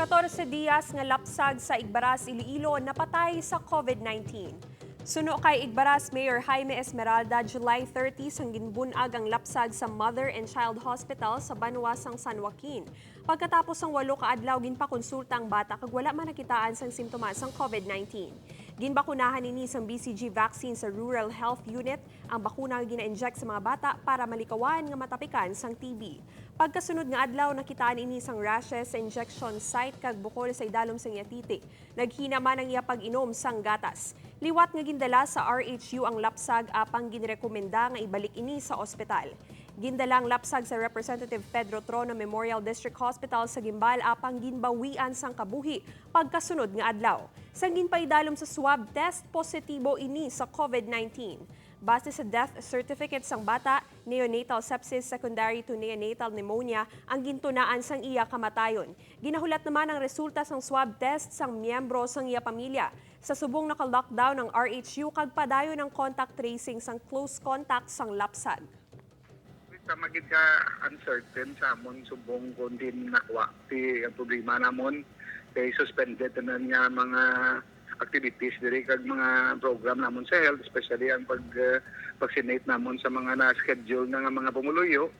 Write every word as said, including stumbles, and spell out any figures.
Katorse diyas nga lapsag sa Igbaras, Iloilo, napatay sa COVID nineteen. Suno kay Igbaras Mayor Jaime Esmeralda, July thirty sang ginbun-ag ang lapsag sa Mother and Child Hospital sa banwa sang San Joaquin. Pagkatapos sang walo ka adlaw, ginpakonsulta ang bata kag wala man nakitaan sang simptomas sang COVID nineteen. Ginbakunahan ini sang B C G vaccine sa Rural Health Unit, ang bakuna nga gina-inject sa mga bata para malikawan nga matapikan sang T B. Pagkasunod nga adlaw, nakitaan ini sang rashes sa injection site kag bukol sa idalom sang iya titi. Naghina man ang iya pag-inom sang gatas. Liwat nga gindala sa R H U ang lapsag, apang ginrekomenda nga ibalik ini sa ospital. Gindala ang lapsag sa Representative Pedro Trono Memorial District Hospital sa Guimbal, apang ginbawian sang kabuhi pagkasunod nga adlaw. Sang ginpaidalom sa swab test, positibo ini sa COVID nineteen. Base sa death certificate sang bata, neonatal sepsis secondary to neonatal pneumonia ang gintunaan sang iya kamatayon. Ginahulat naman ang resulta sang swab test sang miyembro sang iya pamilya. Sa subong, naka-lockdown ang R H U kag padayon ang contact tracing sang close contact sang lapsag. Tama gid ka, uncertain sa amon subong kung diin nakuha. Ti ang problema namon kay suspended tanan nga mga activities diri kag mga program namon sa health, especially ang pag uh, vaccinate namon sa mga na-schedule na nga mga pumuluyo.